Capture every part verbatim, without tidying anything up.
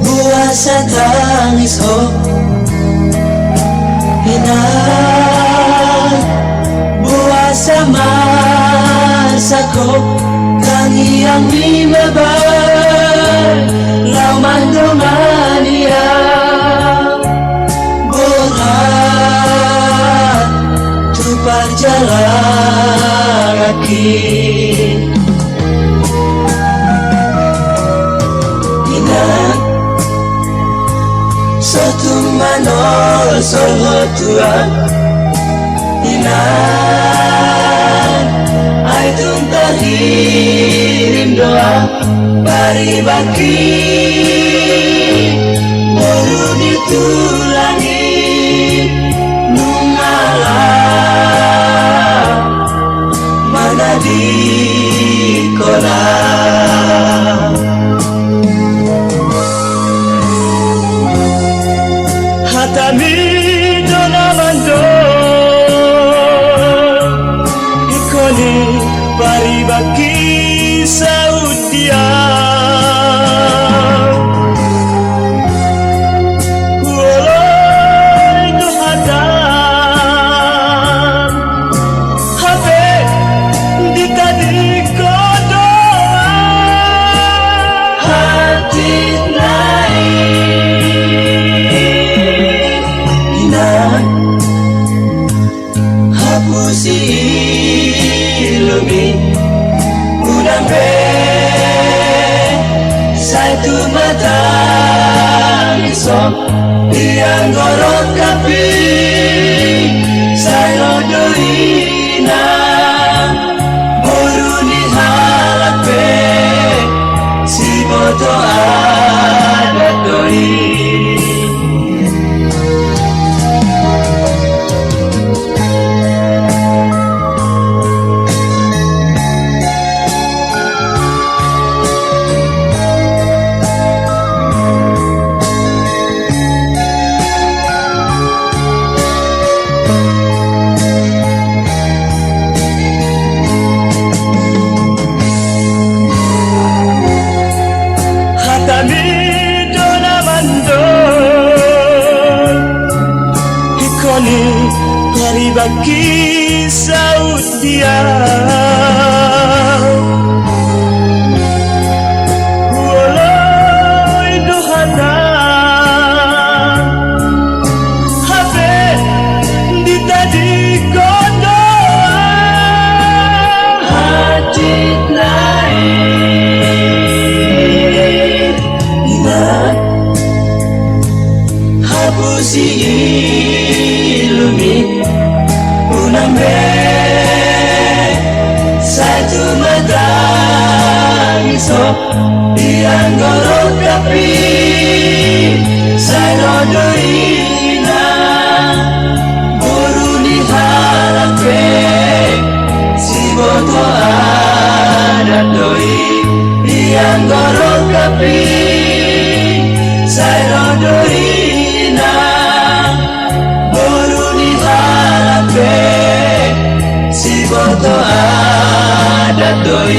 Boasa tangis ho, inang? Boasa masak ho? Tangiangmi ma bahen laho mandongani au. Borat tu parjalananki. Inang, so tung manolsol ho tu au. Inang, ai tung tarhirim do au. Paribanki boru ni tulang i, nunga laho manadingkon au. Hatami do na mandok, ingkon i paribanki saut dia. Huoloi do hatam, hape ditadingkon do au. Hansit nai, inang, hapusi ilumi, unang be sai tumatangis ho. Ianggo rongkap i sai ro do i, inang, boru ni halak pe siboto adat do i. Hatami do na mandok, ingkon i paribanki saut dia. Huoloi do hatam, hape ditadingkon do au. Hansit nai, inang, hapusi ilumi, unang be sai tumatangis ho. Ianggo rongkap i sai ro do i, inang, boru ni halak pe siboto adat do i. Ianggo rongkap i sai ro do i, inang, boru ni halak pe siboto adat do i.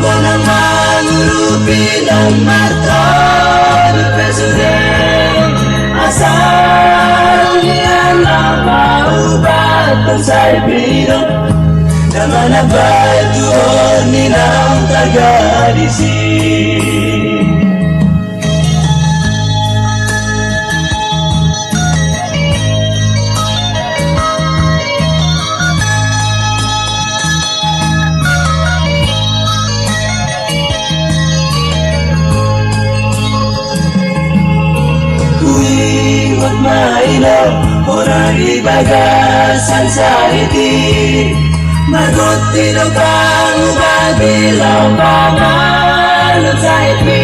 Manang mangurupi, nang martolu pe sude, asal nian laho maubathon saipi do na manambai tu on ni naung tagadis i. Huingot ma i do hona di bagasan sahit i. Margotti do pangubati laho pamalum saipi.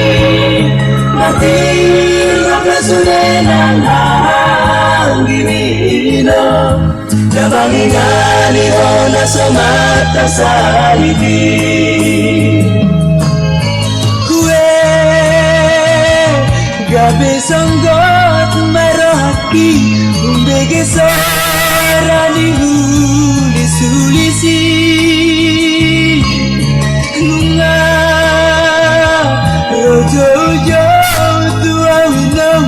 Martinggo pe sude Nang hahang gimino, na manginani hona so martarsahit i. Ue, gabe songgot ma rohangki, umbege sora ni ulisulis i. Nunga ro joujou tu au inong,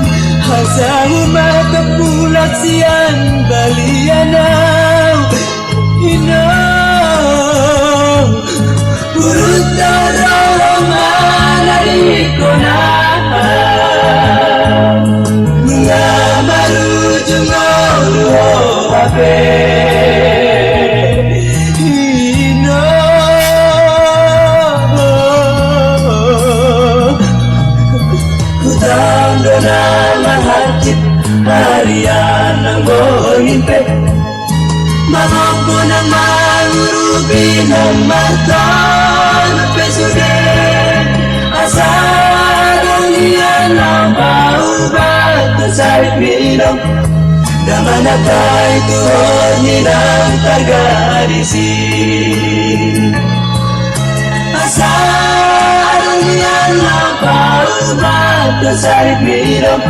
asa humatop mulak sian balian au. Inong, urut do roha manadingkon au. Nunga marujung ngolu ho hape. Inong, hutang do na mahansit, harian nang borngin pe, mangompo nang mangurupi, nang martonat pe sude. Asa adong nian na paubat tu sahitmi, inong, na manambai tuhor ni naung targadis i. Asa adong nian na paubat tu sahitmi, inong,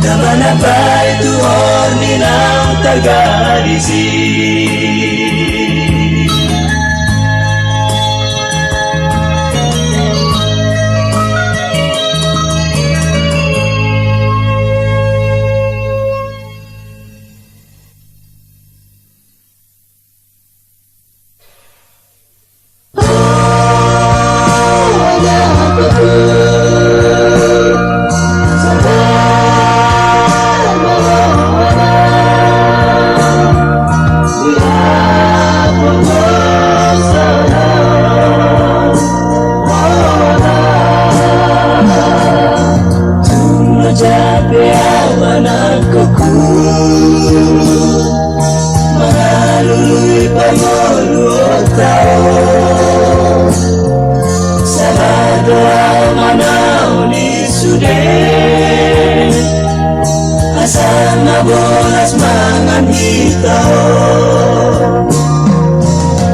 na manambai tuhor ni naung targadis i. Tung na jape au, anakku, mangalului pangoluonta on. Sahat do au manaon i sude, asa na bolas mangan hita on.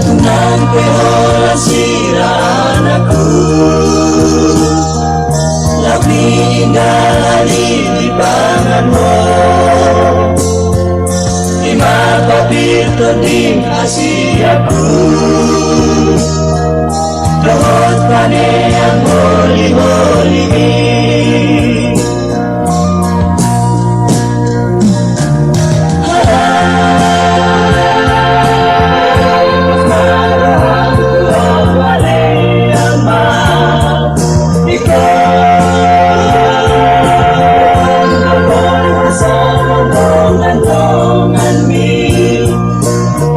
Tung nang pe holan sira, anakku, laho pinda hali di pangan ho. I ma papir tonding hasianku dohot paneang holiholimi.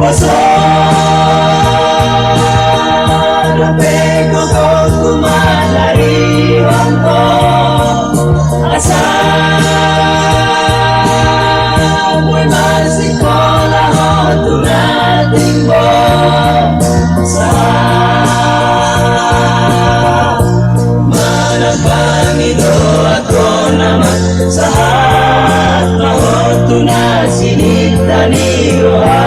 Poso dope gogo humanari hongko, asa boi marsikola ho tu na timbo. Sahat manambangi dohot hon, Ama, sahat ma ho tu na sininta ni roha.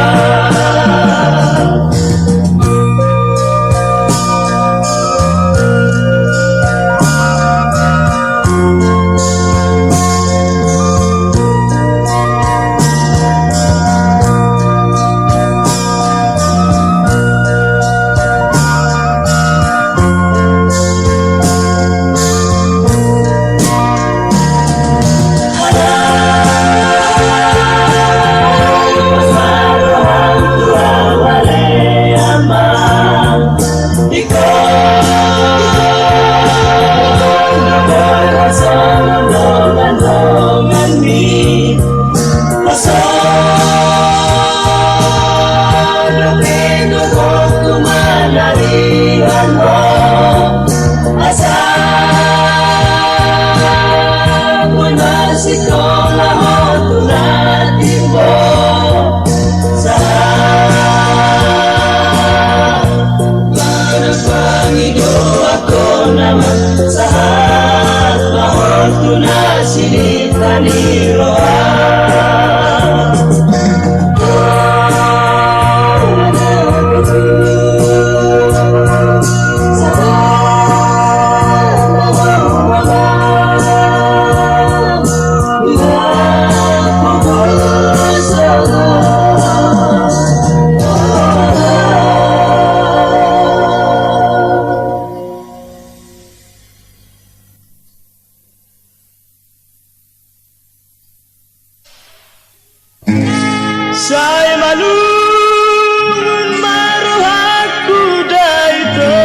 Sai malungun ma rohangku da ito,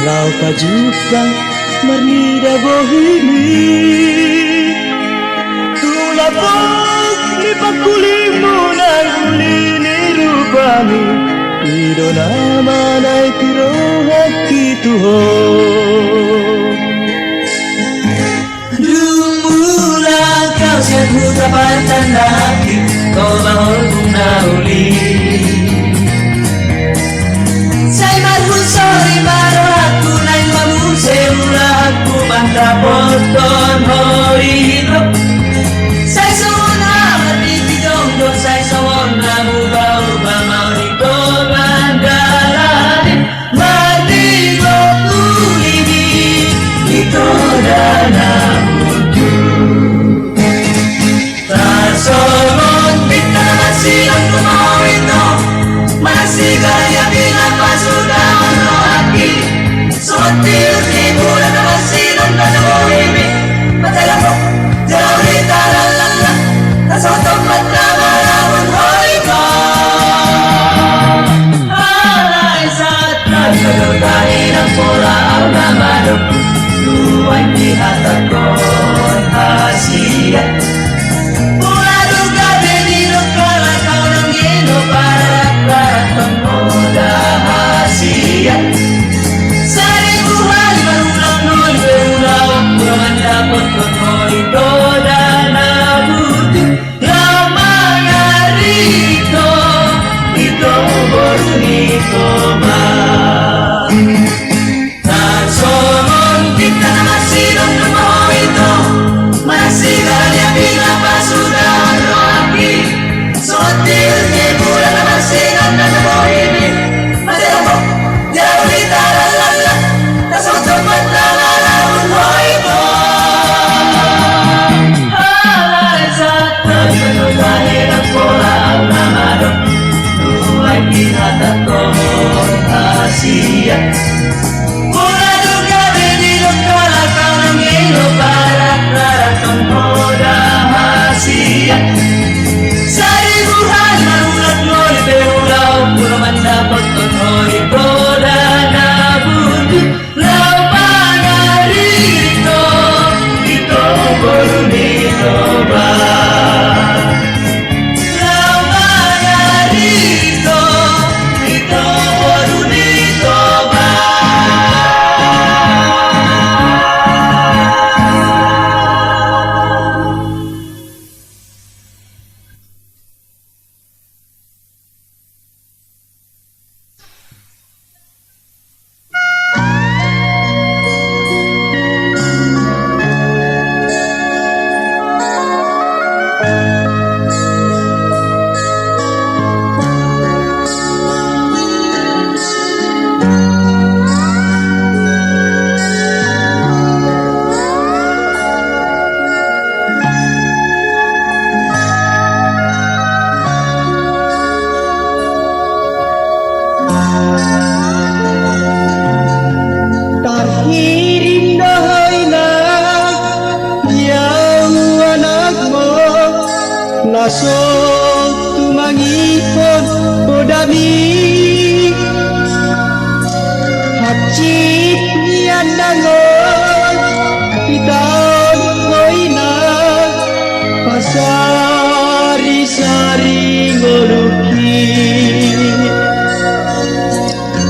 laho pajumpang marnida bohimi. Tung lapok ni pangkulimu nang uli ni rupami, i do na manaiti rohangki tu ho. Dung mulak ahu sian huta, patandahonki Toba Holbung na uli. Sai marhunsori ma rohangku, naeng ma muse ulaonku mandapothon ho ito. Sai songon na martingki jongjong, sai songon na mubauba ma ho ito mandalani. Marnida bohimi, ito da na bujur. Tarsongon bintang na marsilang tu ho ito, marsigala ni api na pasudahon rohangki. Songon tiur ni bulan na marsilang tu bohimi. Mansai lapok jala uli tarallang, na so tompat na maramun ho ito. Alai sahat na didok tahi nang pola ahu na mandok, nuaeng dihatahon hasian. Pola dung gabe didok halak ahu nangkin do pararak-pararak, tong poda hasian. Saribu hali marulang, nol pe ulaonku mandapothon ho ito da na bujur. Laho mangarito, ito boru ni Toba. Tarsongon bintang na marsilang tu ho ito, marsigala ni api na pasudahon rohangki. Songon tiur ni bulan na marsilang tu bohimi. Mansai lapok jala uli tarallang, na so tompat na maramun ho ito. Alai sahat na didok tahi nang pola ahu na mandok, nuaeng dihatahon hasian. Pola dung gabe didok halak ahu nangkin do pararak-pararak, tong poda hasian. Saribu hali marulang, nol pe ulaonku mandapothon ho ito da na bujur. Laho mangarito, ito boru ni Toba. Laho mangarito, ito boru ni Toba. Tarhirim do ho inang, di ahu anakmu, na so tumangihon podami. Hansit ni andang on, itaon ho inang, pasari-sari ngolungki.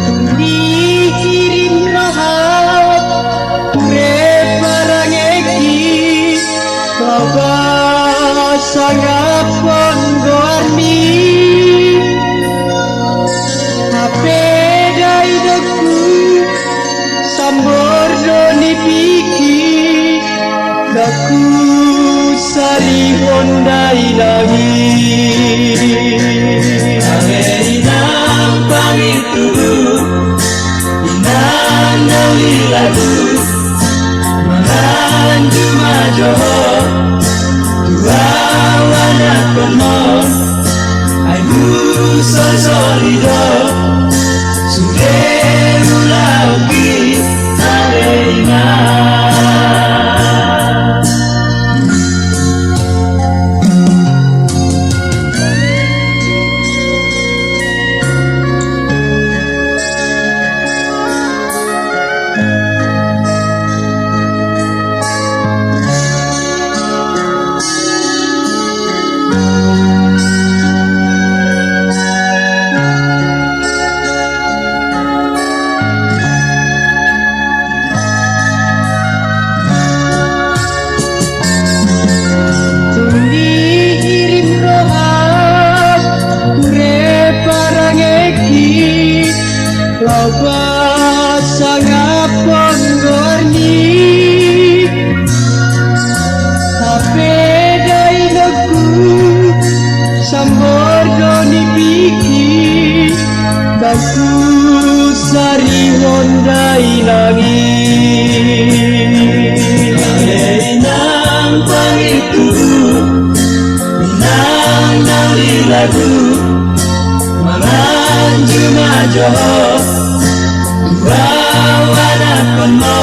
Tung dihirim roham, ture parangengki, pasangaphon goarmi. Hape da idokku, sambor do nipiki, ndang Sari Honda i nang i. Ale inang pangintubu, inang na uli lagu, mangan juma jo ho tu ahu anakhonmu. Ai husolsoli do sude ulaonki, ale inang. Tung dihirim roham, ture parangeki, laho pasangaphon goarni. Hape dainangku, sambor do nipingki, tangku sari Honda i nang i. Ale inang pangintubu, inang na uli lagu, mangan juma jo ho tu ahu anakhonmu.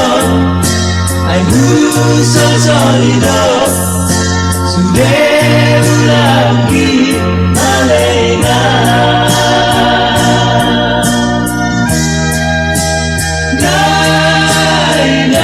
Ai husolsoli do sude ulaonki, ale inang. Dainang.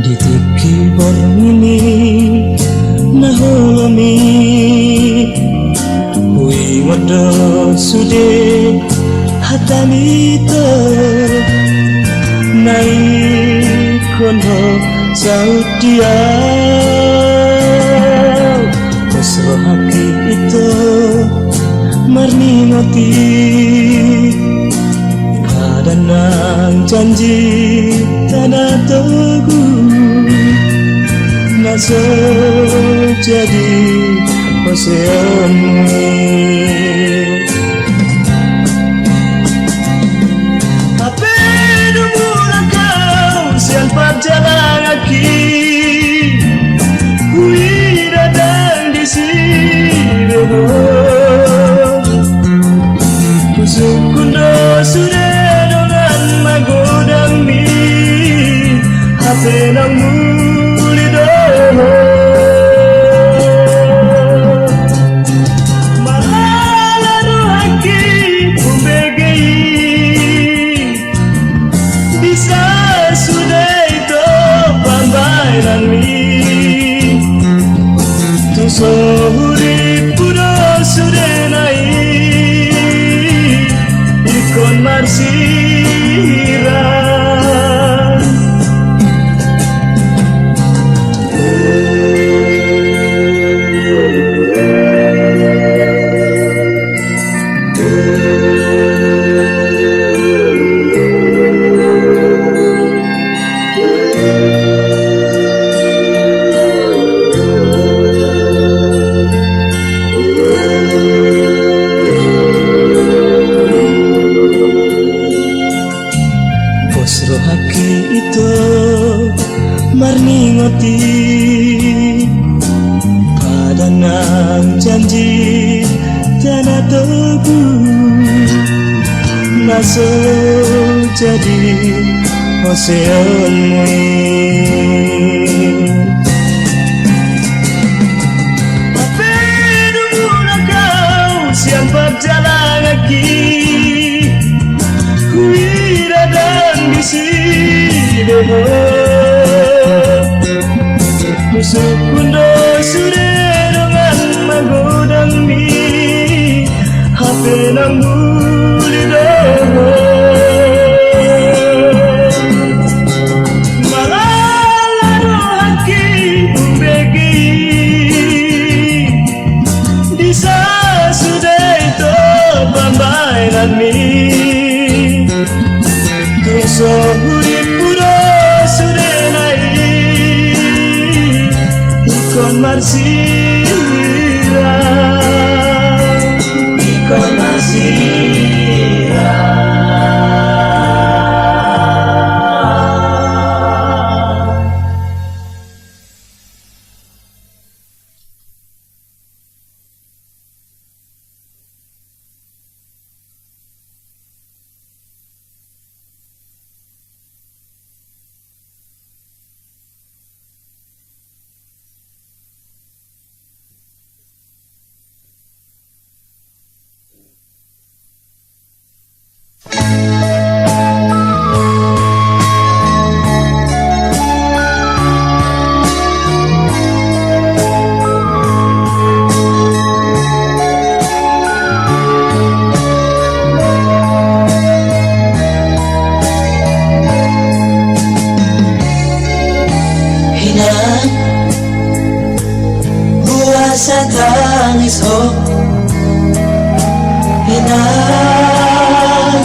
Di tingki borngin i na holom i, huingot do sude hatamu, ito, na ingkon ho saut di ahu. Pos rohangki, ito, marningot i, padan nang janji, tanda togu, na so jadi poseonmu i. Hape dung mulak ahu sian parjalanganki, huida ndang disi be ho. Husungkun do sude dongan magodangmi, hape naung muli do ho. Mahala rohangki humbege i, bisa sude, ito, pambahenanmi. Tung so hurippu do sudena i, ingkon marsirang. Pos rohangki, ito, marningot i, padan nang janji, tanda togu, na so jadi poseonmu i. Hape dung mulak ahu sian parjalanganki, Musuhkon do sude dongan magodangmi, hape nang uli do ho. Marala do haki umbege i, di sasude i do pambahenanmi. Tung so hurippu do sudena i, ingkon marsirang, ingkon marsirang. Inang, boasa tangis ho? Inang,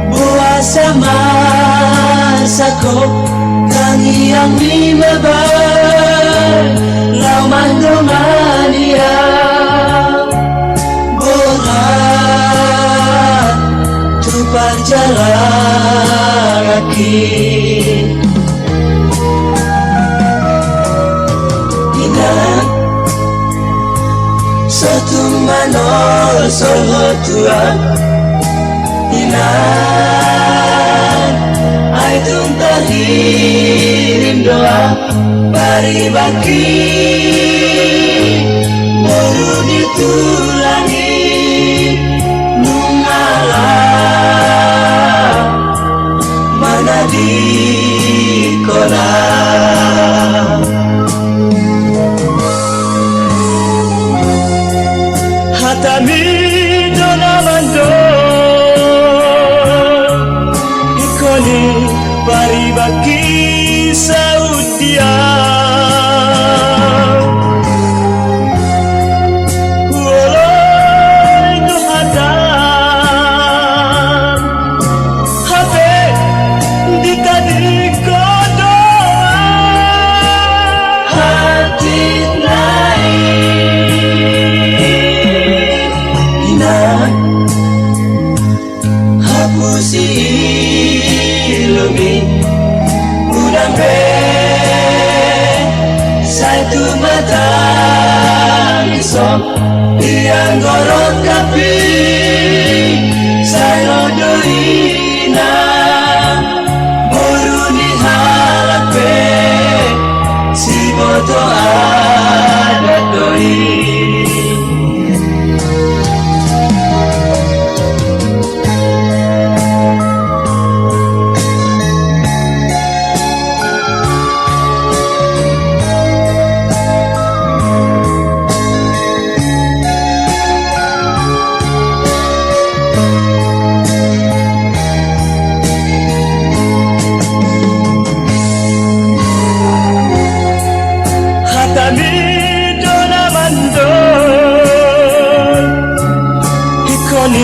boasa marsak ho? Tangiangmi ma bahen laho mandongani ahu. Borat tu parjalananki. Inang, so tung manolong ho tu ahu. Inang, ai tung tahirim do ahu. Paribanki boru ni tulang i, nunga laho manadingkon ahu. Hatami do na mandok, ingkon i paribanki saut dia. Huoloi do hata, hape ditadingkon do ahu. Hatitna i, Inang, hapusi ilumi, unang be sai tumatangis ho. Ianggo rongkapmi sai ro do i, Inang, boru ni halak pe siboto adat do i. Hatami do na mandok, ingkon i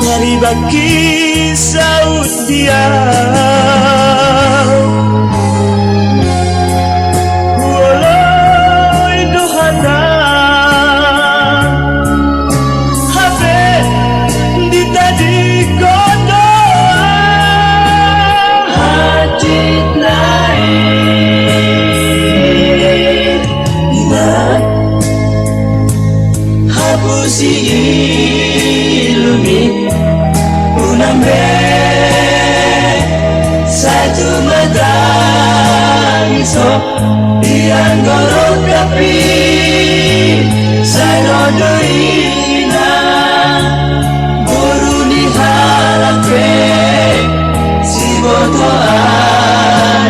paribanki saut dia. Huoloi do hata, hape ditadingkon do ahu. Hatitna i, Inang, hapusi ilumi, unang be sai tumatangis ho. Ianggo rongkapmi sai ro do i, Inang, boru ni halak pe siboto adat.